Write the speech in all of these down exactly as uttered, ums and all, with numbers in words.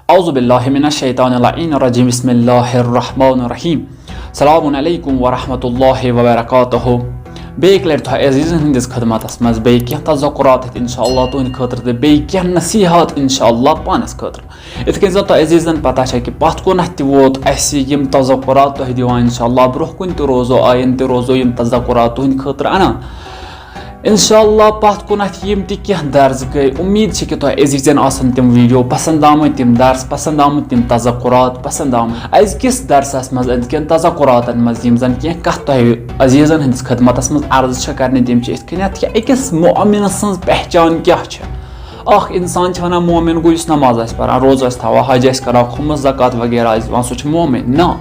اعوذ باللہ من الشیطان اللعین الرجیم، بسم اللہ الرحمن الرحیم۔ السلام علیکم ورحمۃ اللہ وبرکاتہ۔ بیٚیہِ اَکہِ لَٹہِ تۄہہِ عزیٖزَن ہٕنٛدِس خدمتَس منٛز بیٚیہِ کینٛہہ تذکرات ہیٚتھ اِنشاء اللہ تُہٕنٛدِ خٲطرٕ تہٕ بیٚیہِ کینٛہہ نصیٖحات اِنشاء اللہ پانَس خٲطرٕ۔ یِتھ کٔنۍ زَن تۄہہِ عزیٖزَن پَتہ چھےٚ کہِ پَتھ کُنَتھ تہِ ووت اَسہِ یِم تذکرات تۄہہِ دِوان اِنشاء اللہ، برٛونٛہہ کُن تہِ روزو، آیِنٛدٕ تہِ روزو یِم تذکرات تُہٕنٛدِ خٲطرٕ اَنان۔ اِنشاء اللہ پَتھ کُنَتھ یِم تہِ کینٛہہ درس گٔے، اُمید چھِ کہِ تۄہہِ عزیٖزَن آسَن تِم ویٖڈیو پَسنٛد آمٕتۍ، تِم درس پَسنٛد آمٕتۍ، تِم تذکرات پَسنٛد آمٕتۍ۔ أزکِس درسَس منٛز، أزکٮ۪ن تذکراتَن منٛز یِم زَن کینٛہہ کَتھ تۄہہِ عزیٖزَن ہٕنٛدِس خدمتَس منٛز عرض چھےٚ کَرنہِ، تِم چھِ یِتھ کٔنٮ۪تھ کہِ أکِس مؤمِن سٕنٛز پہچان کیٛاہ چھےٚ؟ اَکھ اِنسان چھِ وَنان مؤمِن گوٚو یُس نماز آسہِ پَران، روزٕ آسہِ تھاوان، حج آسہِ کَران، خُمُس زکوٰۃ وغیرہ آسہِ دِوان، سُہ چھُ مؤمِن۔ نہ،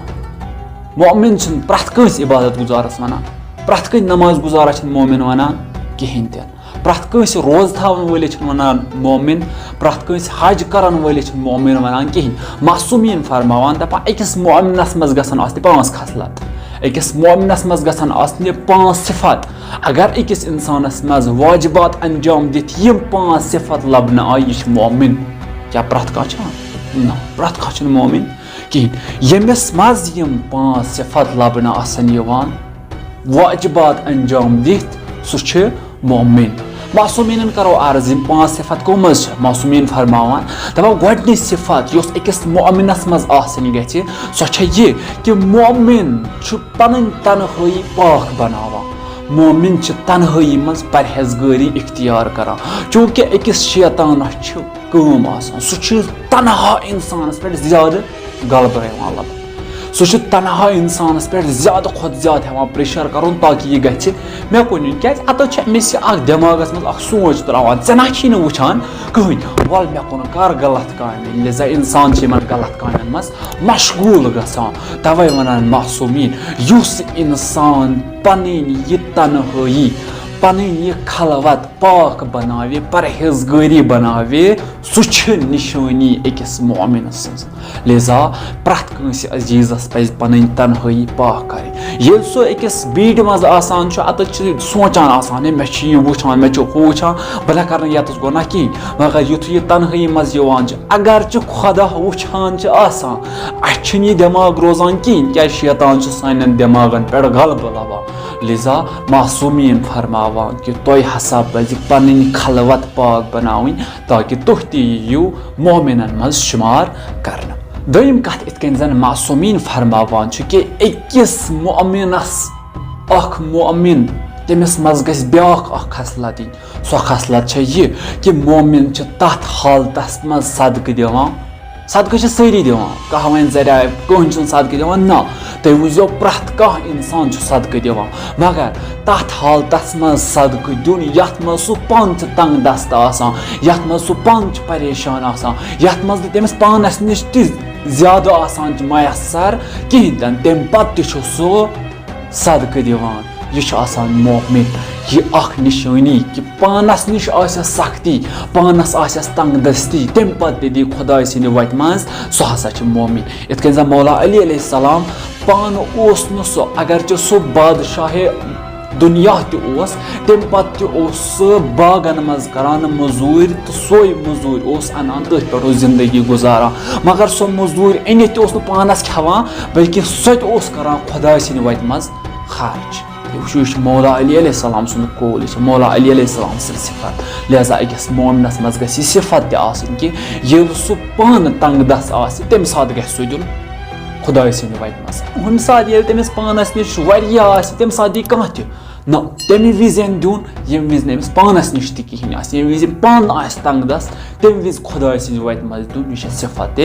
مؤمِن چھُنہٕ پرٛٮ۪تھ کٲنٛسہِ عبادت گُزارَس وَنان، پرٛٮ۪تھ کٲنٛسہِ نماز گُزارَس چھِنہٕ مؤمِن وَنان کِہیٖنۍ تہِ نہٕ۔ پرٛٮ۪تھ کٲنٛسہِ روزٕ تھاوَن وٲلِس چھِنہٕ وَنان مؤمِن، پرٛٮ۪تھ کٲنٛسہِ حج کَرَن وٲلِس چھِنہٕ مؤمِن وَنان کِہیٖنۍ۔ معصومیٖن فرماوان، دَپان، أکِس مؤمِنَس منٛز گژھن آسنہِ پانٛژھ خصلت، أکِس مؤمِنَس منٛز گژھن آسنہِ پانٛژھ صفت۔ اگر أکِس اِنسانَس منٛز واجبات انجام دِتھ یِم پانٛژھ صفت لَبنہٕ آیہِ، یہِ چھُ مؤمِن۔ کیٛاہ پرٛٮ۪تھ کانٛہہ چھا؟ نہ، پرٛٮ۪تھ کانٛہہ چھُنہٕ مؤمِن کِہیٖنۍ۔ ییٚمِس منٛز یِم پانٛژھ صفت لَبنہٕ آسَن یِوان، واجبات انجام دِتھ، سُہ چھُ مؤمِن۔ معصومیٖنَن کَرو عرض، یِم پانٛژھ صفت کٕم حظ چھِ؟ معصومیٖن فرماوان، دَپان، گۄڈٕنِچ صفت یۄس أکِس مؤمِنَس منٛز آسٕنۍ گژھِ، سۄ چھےٚ یہِ کہِ مؤمِن چھُ پَنٕنۍ تنہٲیی پاک بناوان۔ مؤمِن چھِ تنہٲیی منٛز پرہیزگٲری اختیار کران، چوٗنٛکہِ أکِس شیطانَس چھِ کٲم آسان، سُہ چھُ تنہا اِنسانَس پٮ۪ٹھ زیادٕ غلبہٕ یِوان لَبنہٕ۔ سُہ چھُ تنہا اِنسانَس پٮ۪ٹھ زیادٕ کھۄتہٕ زیادٕ ہٮ۪وان pressure کَرُن تاکہِ یہِ گژھِ مےٚ کُن یُن۔ کیٛازِ اَتَس چھِ أمِس یہِ اَکھ دٮ۪ماغَس منٛز اَکھ سونٛچ ترٛاوان، ژےٚ نہ چھی نہٕ وٕچھان کٕہٕنۍ، وَلہٕ مےٚ کُن کَر غلط کامہِ۔ لہذا اِنسان چھِ یِمَن غلط کامٮ۪ن منٛز مشغوٗل گژھان۔ تَوَے وَنان معصومیٖن، یُس اِنسان پَنٕنۍ یہِ تنہٲیی، پَنٕنۍ یہِ خلوت پاک بناوِ، پرہیزگٲری بناوِ، سُہ چھِ نِشٲنی أکِس مؤمِن سٕنٛز۔ لہذا پرٛٮ۪تھ کٲنٛسہِ عزیٖزَس پَزِ پَنٕنۍ تنہٲیی پاک کَرٕنۍ۔ ییٚلہِ سُہ أکِس بیٖڑِ منٛز آسان چھُ، اَتَس چھِ سونٛچان آسان، ہے، مےٚ چھُ یہِ وٕچھان، مےٚ چھُ ہُہ وٕچھان، بہٕ نہ کَرٕ نہٕ یَتَس گۄناہ کِہیٖنۍ۔ مگر یُتھُے یہِ تنہٲیی منٛز یِوان چھُ، اگرچہِ خۄدا وٕچھان چھُ آسان، اَسہِ چھُنہٕ یہِ دٮ۪ماغ روزان کِہیٖنۍ، کیٛازِ شیطان چھُ سانٮ۪ن دٮ۪ماغَن پٮ۪ٹھ غلبہٕ لَوان۔ لہذا معصومیٖن فرماوان کہِ تۄہہِ ہسا پَزِ پَنٕنۍ خلوت پاک بناوٕنۍ، تاکہِ تُہۍ تہِ یِیِو مؤمِنَن منٛز شُمار کرنہٕ۔ دوٚیِم کَتھ، یِتھ کٔنۍ زَن معصومیٖن فرماوان چھُ کہِ أکِس مؤمِنَس، اَکھ مؤمِن، تٔمِس منٛز گژھِ بیٛاکھ اَکھ خصلت یِنۍ۔ سۄ خصلت چھےٚ یہِ کہِ مؤمِن چھِ تَتھ حالتَس منٛز صدقہٕ دِوان، صدقہٕ چھِ سٲری دِوان، کانٛہہ وَنہِ زَرِ آے، کٕہٕنۍ چھُنہٕ صدقہٕ دِوان، نہ، تُہۍ وٕچھزیو پرٛٮ۪تھ کانٛہہ اِنسان چھُ صدقہٕ دِوان، مگر تَتھ حالتَس منٛز صدقہٕ دیُن یَتھ منٛز سُہ پانہٕ چھُ تنٛگ دست آسان، یَتھ منٛز سُہ پانہٕ چھُ پریشان آسان، یَتھ منٛز نہٕ تٔمِس پانَس نِش تہِ زیادٕ آسان چھُ میسر کِہیٖنۍ تہِ نہٕ، تَمہِ پَتہٕ تہِ چھُ سُہ صدقہٕ دِوان۔ یہِ چھُ آسان مؤمن۔ یہِ اکھ نِشٲنی کہِ پانس نِش آسٮ۪س سختی، پانس آسٮ۪س تنگ دستی، تَمہِ پتہٕ تہِ دی خۄداے سٕنٛدِ وتہِ منٛز، سُہ ہسا چھُ مؤمن۔ یِتھ کٔنۍ زن مولا علی علیہ السلام پانہٕ اوس نہٕ سُہ، اگرچہِ سُہ بادشاہ دُنیا تہِ اوس، تَمہِ پتہٕ تہِ اوس سُہ باغن منٛز کران مٔزوٗرۍ تہٕ سۄے مٔزوٗرۍ اوس انان، تٔتھۍ پٮ۪ٹھ اوس زندگی گُزاران۔ مگر سۄ مٔزوٗرۍ أنِتھ تہِ اوس نہٕ پانس کھٮ۪وان، بلکہِ سۄ تہِ اوس کران خۄداے سٕنٛدِ وتہِ منٛز خرچ۔ تُہۍ وٕچھِو، یہِ چھُ مولا علی علیہ السلام سُنٛد قول، یہِ چھِ مولا علی علیہ السلام سٕنٛز صفت۔ لہذا أکِس مؤمنس منٛز گژھِ یہِ صفت تہِ آسٕنۍ کہِ ییٚلہِ سُہ پانہٕ تنگ دست آسہِ، تَمہِ ساتہٕ گژھِ سُہ دیُن خۄداے سٕنٛدِ وتہِ منٛز۔ ہُمہِ ساتہٕ ییٚلہِ تٔمِس پانس نِش واریاہ آسہِ، تَمہِ ساتہٕ دی کانٛہہ تہِ۔ نہ، تَمہِ وِزِ دیُن، ییٚمہِ وِزِ نہٕ أمِس پانس نِش تہِ کِہیٖنۍ آسہِ، ییٚمہِ وِزِ پانہٕ آسہِ تنگ دست، تَمہِ وِزِ خۄداے سٕنٛزِ وتہِ منٛز دیُن، یہِ چھےٚ صفت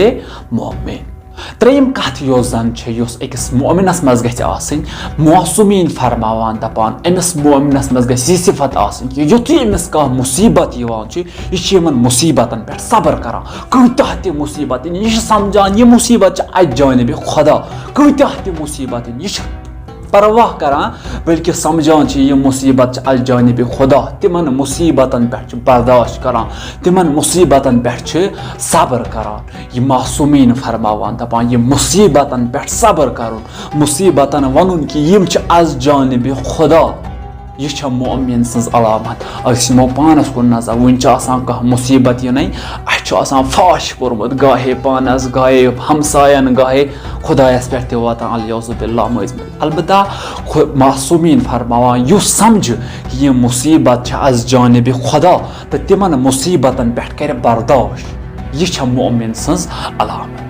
مؤمن۔ ترٛیٚیِم کَتھ یۄس زَن چھےٚ، یۄس أکِس مؤمنَس منٛز گژھِ آسٕنۍ، معصومیٖن فرماوان دَپان، أمِس مؤمنَس منٛز گژھِ یہِ صفت آسٕنۍ کہِ یُتھُے أمِس کانٛہہ مُصیٖبت یِوان چھُ، یہِ چھُ یِمَن مُصیٖبتَن پٮ۪ٹھ صبر کران۔ کۭتیٛاہ تہِ مُصیٖبت یِن، یہِ چھُ سَمجھان، یہِ مُصیٖبت چھِ اَتہِ جانبِ خۄدا۔ کۭتیٛاہ تہِ مُصیٖبت یِن، یہِ چھُ پرواہ کران، بلکہِ سمجھان چھِ، یہِ مُصیٖبت چھِ از جانبِ خۄدا۔ تِمن مُصیٖبتن پٮ۪ٹھ چھِ برداشت کران، تِمن مُصیٖبتن پٮ۪ٹھ چھِ صبر کران۔ یہِ معصومیٖن فرماوان، دپان، یہِ مُصیٖبتن پٮ۪ٹھ صبر کرُن، مُصیٖبتن ونُن کہِ یِم چھِ از جانبِ خۄدا۔ یہِ چھےٚ مؤمن سٕنٛز علامت۔ أسۍ یِمو پانَس کُن نظر، وٕنہِ چھِ آسان کانٛہہ مُصیٖبت یِنَے، اَسہِ چھُ آسان فاش کوٚرمُت، گاہے پانَس، گاہے ہمساین، گاہے خۄدایَس پٮ۪ٹھ تہِ واتان، العیاذ باللہ، مٔنٛزۍ مٔنٛزۍ۔ البتہ خۄ-، معصومیٖن فرماوان، یُس سمجھِ کہِ یہِ مُصیٖبت چھےٚ از جانبِ خۄدا تہٕ تِمن مُصیٖبتن پٮ۪ٹھ کرِ برداش، یہِ چھےٚ مؤمن سٕنٛز علامت۔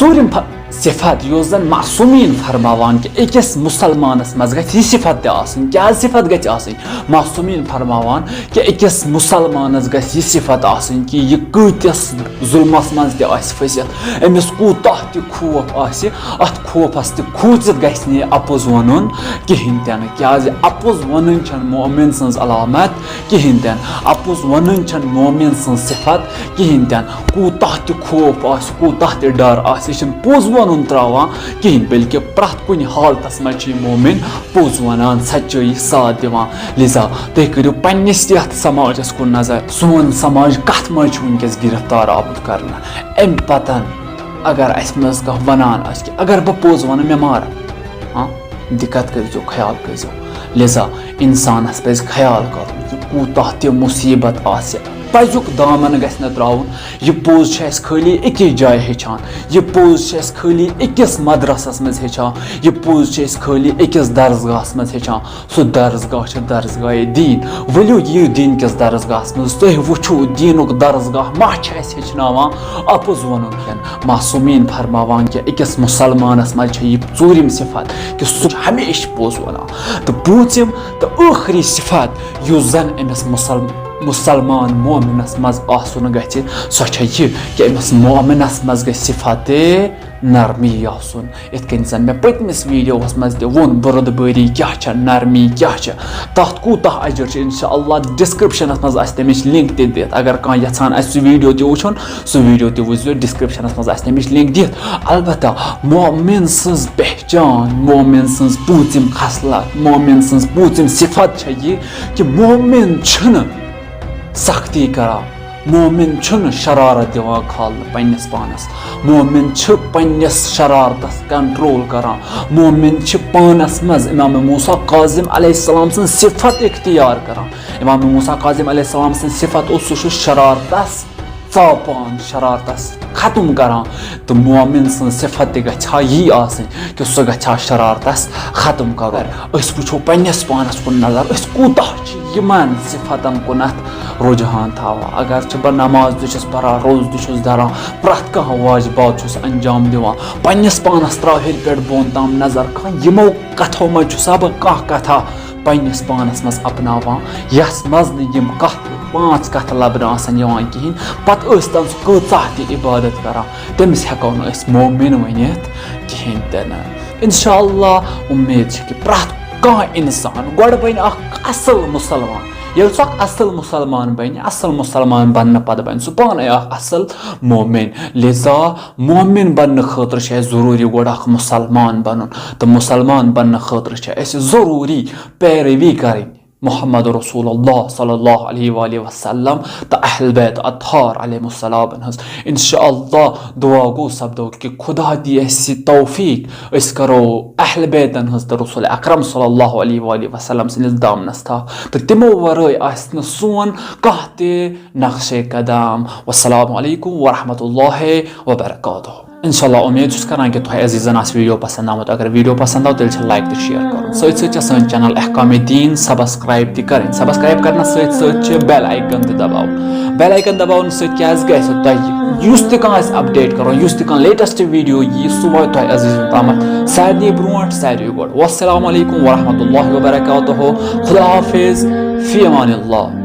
ژوٗرِم ف-، صفت، یۄس زن معصومیٖن فرماوان کہِ أکِس مُسلمانس منٛز گژھِ یہِ صفت تہِ آسٕنۍ۔ کیٛاہ صفت گژھِ آسٕنۍ؟ معصومیٖن فرماوان کہِ أکِس مُسلمانس گژھِ یہِ صفت آسٕنۍ کہِ یہِ کۭتِس ظُلمس منٛز تہِ آسہِ پھٔسِتھ، أمِس کوٗتاہ تہِ خوف آسہِ، اتھ خوفس تہِ کھوٗژِتھ گژھِ نہٕ یہِ اپُز ونُن کِہینۍ تہِ نہٕ۔ کیٛازِ اپُز ونٕنۍ چھنہٕ مؤمن سٕنٛز علامت کِہینۍ تہِ نہٕ۔ اپُز ونٕنۍ چھنہٕ مؤمن سٕنٛز صفت کِہینۍ تہِ نہٕ۔ کوٗتاہ تہِ خوف آسہِ، کوٗتاہ تہِ ڈر آسہِ، یہِ چھُنہٕ پوٚز وَنُن ترٛاوان کِہینۍ، بلکہِ پرٛٮ۪تھ کُنہِ حالتس منٛز چھُ یہِ مومِن پوٚز وَنان، سچٲیی ساتھ دِوان۔ لہذا تُہۍ کٔرِو پننِس یتھ سماجس کُن نظر، سون سماج کتھ منٛز چھُ وٕنکیٚس گرفتار آمُت کرنہٕ۔ امہِ پتن اگر اسہِ منٛز کانٛہہ ونان آسہِ کہِ اگر بہٕ پوٚز ونہٕ مےٚ مارن، ہاں، دِقت کٔرۍزیو، خیال کٔرۍزیو۔ لہذا انسانس پزِ خیال کرُن کہِ کوٗتاہ تہِ مُصیٖبت آسہِ، پزیُک دامن گژھِ نہٕ ترٛاوُن۔ یہِ پوٚز چھِ أسۍ خٲلی أکِس جایہِ ہیٚچھان، یہِ پوٚز چھِ أسۍ خٲلی أکِس مدرسس منٛز ہیٚچھان، یہِ پوٚز چھِ أسۍ خٲلی أکِس درسگاہس منٛز ہیٚچھان۔ سُہ درسگاہ چھُ درسگاہِ دیٖن۔ ؤلِو یِیِو دیٖن کِس درسگاہس منٛز، تُہۍ وٕچھِو دیٖنُک درسگاہ ما چھِ اَسہِ ہیٚچھناوان اَپُز وَنُن۔ معصومیٖن فرماوان کہِ أکِس مُسلمانس منٛز چھےٚ یہِ ژوٗرِم صفت کہِ سُہ چھُ ہمیشہِ پوٚز وَنان۔ تہٕ پوٗنٛژِم تہٕ ٲخری صفت یُس زن أمِس مُسل-، مُسلمان مومنس منٛز آسُن گژھِ، سۄ چھےٚ یہِ کہِ أمِس مومنس منٛز گژھِ صفت نرمی آسُن۔ یِتھ کٔنۍ زن مےٚ پٔتمِس ویڈیوہس منٛز تہِ ووٚن، بُردبٲری کیٛاہ چھےٚ، نرمی کیٛاہ چھےٚ، تتھ کوٗتاہ اجر چھُ، انشاءاللہ ڈسکرپشنس منٛز آسہِ تمِچ لنک تہِ دِتھ۔ اگر کانٛہہ یژھان آسہِ سُہ ویڈیو تہِ وٕچھُن، سُہ ویڈیو تہِ وٕچھزیو، ڈسکرپشنس منٛز آسہِ تمِچ لنک دِتھ۔ البتہ مومن سٕنٛز پہچان، مومن سٕنٛز پوٗژِم خصلت، مومن سٕنٛز پوٗژِم صفت چھےٚ یہِ کہِ مومن چھُنہٕ سختی کران، مومن چھُنہٕ شرارت دِوان کھالنہٕ پننِس پانس۔ مومن چھِ پننِس شرارتس کنٹرول کران۔ مومن چھِ پانس منٛز امام موسیٰ کاظم علیہ السلام سٕنٛز صفت اختیار کران۔ امام موسیٰ کاظم علیہ السلام سٕنٛز صفت اوس، سُہ چھُ شرارتس ژاپان، شرارتس ختم کران۔ تہٕ مومن سٕنٛز صفت تہِ گژھِ ہا یی آسٕنۍ کہِ سُہ گژھِ ہا شرارتس ختم کرُن۔ أسۍ وٕچھو پننِس پانس کُن نظر، أسۍ کوٗتاہ چھِ یِمن صفتن کُنتھ رجحان تھاوان۔ اگر چھِ بہٕ نماز تہِ چھُس پران، روزٕ تہِ چھُس دَران، پرٛٮ۪تھ کانٛہہ واجبات چھُس انجام دِوان، پننِس پانس ترٛاو ہیٚرِ پٮ۪ٹھ بۄن تام نظر، کانٛہہ یِمو کتھو منٛز چھُسا بہٕ کانٛہہ کتھا پننِس پانس منٛز اپناوان، یس منٛز نہٕ یِم کتھ، پانٛژھ کتھٕ لبنہٕ آسن یِوان کِہینۍ، پتہٕ ٲسۍ تن سُہ کۭژاہ تہِ عبادت کران، تٔمِس ہٮ۪کو نہٕ أسۍ مومن ؤنِتھ کِہینۍ تہِ نہٕ۔ انشاءاللہ امید چھِ کہِ پرٛٮ۪تھ کانٛہہ انسان گۄڈٕ بنہِ اکھ اصل مُسلمان۔ ییٚلہِ سُہ اکھ اصل مُسلمان بنہِ، اصل مُسلمان بننہٕ پتہٕ بنہِ سُہ پانے اکھ اصل مومن۔ لہذا مومن بننہٕ خٲطرٕ چھُ اَسہِ ضروٗری گۄڈٕ اکھ مُسلمان بنُن، تہٕ مُسلمان بننہٕ خٲطرٕ چھِ اَسہِ ضروٗری پیروی کرٕنۍ محمد رسول اللہ صلی اللہ علیہ وآلہ وسلم تہٕ اہل بیت اطہار علیہم السلام ہٕنٛز۔ انشاءاللہ دعا گو سپدو کہِ خدا دی اَسہِ توفیق، أسۍ کرو اہل بیتن ہٕنٛز تہٕ رسول اکرم صلی اللہ علیہ وآلہ وسلم سٕنٛدِس دامنس تھپھ، تہٕ تِمو ورٲے آسہِ نہٕ سون کانٛہہ تہِ نقشے قدم۔ والسلام علیکم ورحمۃ اللہ وبرکاتہ۔ انشاءاللہ امید چھُس کران کہِ تۄہہِ عزیزن آسہِ ویڈیو پسند آمُت۔ اگر ویڈیو پسند آو، تیٚلہِ چھِ لائک تہٕ شیئر کرُن۔ سۭتۍ سۭتۍ چھِ سٲنۍ چینل احکام دین سبسکرائب تہِ کرٕنۍ۔ سبسکرائب کرنس سۭتۍ سۭتۍ چھِ بیل آئیکن تہِ دباوُن۔ بیل آئیکن دباونہٕ سۭتۍ کیٛاہ آسہِ، گژھِ تۄہہِ یُس تہِ کانٛہہ آسہِ اپڈیٹ کرُن، یُس تہِ کانٛہہ لیٹسٹ ویڈیو یی، سُہ واتہِ تۄہہِ عزیزن تامتھ سارنٕے برونٛٹھ، ساروٕے گۄڈٕ۔ والسلام علیکم ورحمۃ اللہ وبرکاتہ۔ خدا حافظ۔ فی امان اللہ۔